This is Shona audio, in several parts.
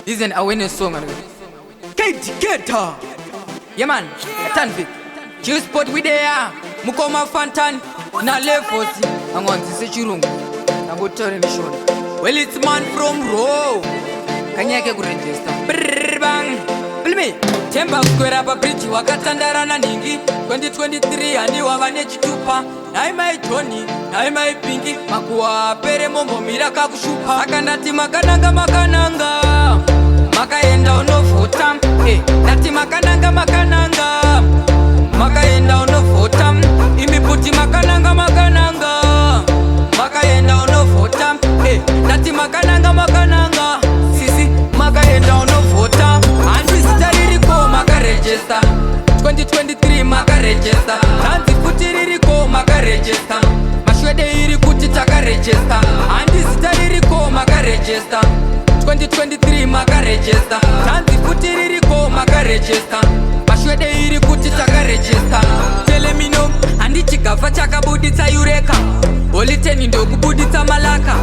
This is an awareness song. Kate, Keta. Yeah man, Tanvik. Chillspot we there. Mukoma Fantan. Na levels. Angonzi sechirungu. Nangotore mishona. Well, it's man from Raw. Kanyake kuregister. Brrr, bang. Filmi. Temba kuswera pabridge wakatandarana nhingi 2023 haniwa vane chitupa. Nhai mai Johni, nhai mai Pingi, makuwa apere mombomira kakushupa. Saka ndati makananga makananga, makaenda unovhota. Ndati makananga makananga, makaenda unovhota. Imi puti makananga makananga, makaenda unovhota. Ndati makananga makananga, sisi makaenda unovhota. Hanzi zita ririko makarejesta 2023 makarejesta. Hanzi futi ririko makarejesta. Mashwede iri kuti takarejesta. Handi zita ririko makarejesta 2023 makarejesta. Hanzi futi ririko makarejesta. Mashwede iri kuti takarejesta. Telemino handi chigavha chakabuditsa Eureka. Holy Ten ndokubuditsa Malaka.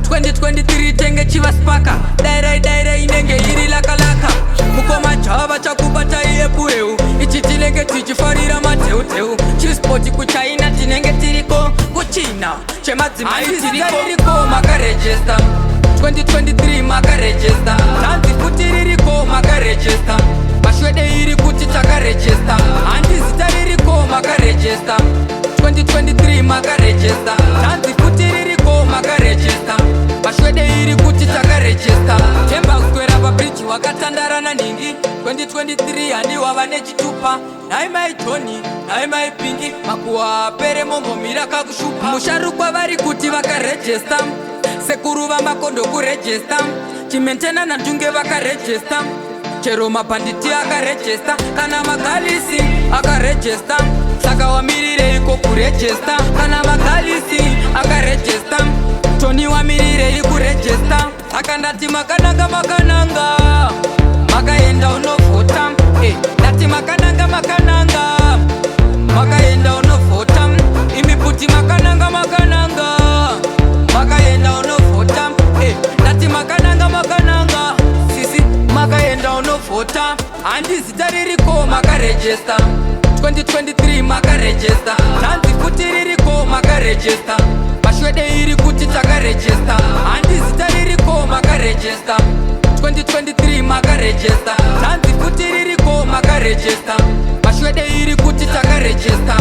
2023 tenge chivaspaka. Dairai dairai inenge iri lakalaka. Mukoma Java chakubatai epureu. Ichi tinenge tichifarira mateuteu. Chispoti kuChina tinenge tiriko. Kuchina chemadzimai tiriko makarejesta 2023 makarejesta. Hanzi futi ririko makarejesta. Mashwede iri kuti takarejesta. Handi zita ririko makarejesta 2023 makarejesta. Hanzi futi ririko makarejesta. Mashwede iri kuti takarejesta. Temba kuswera pabridge wakatandarana nhingi 2023 haniwa vane chitupa. Nhai mai Johni, nhai mai Pingi, makuwa apere mombomira kakushupa. Musharukwa vari kuti vakarejesta. Sekuru vamakondo kurejesta. Chimentena naNdunge vakarejesta. Chero mabhanditi akarejesta. Kana magalisi akarejesta. Saka wamirireiko kurejesta? Kana magalisi akarejesta. Toni wamirirei kurejesta? Saka ndati makananga makananga, makaenda unovhota. Ndati makananga makananga, makaenda unovhota. Imi puti makananga makananga, makaenda unovhota. Ndati makananga makananga, sisi makaenda unovhota. Handi zita ririko makarejesta 2023 makarejesta. Hanzi futi ririko makarejesta. Mashwede iri kuti takarejesta. Handi zita ririko makarejesta 2023 makarejesta. Hanzi futi ririko makarejesta. Mashwede iri kuti takarejesta.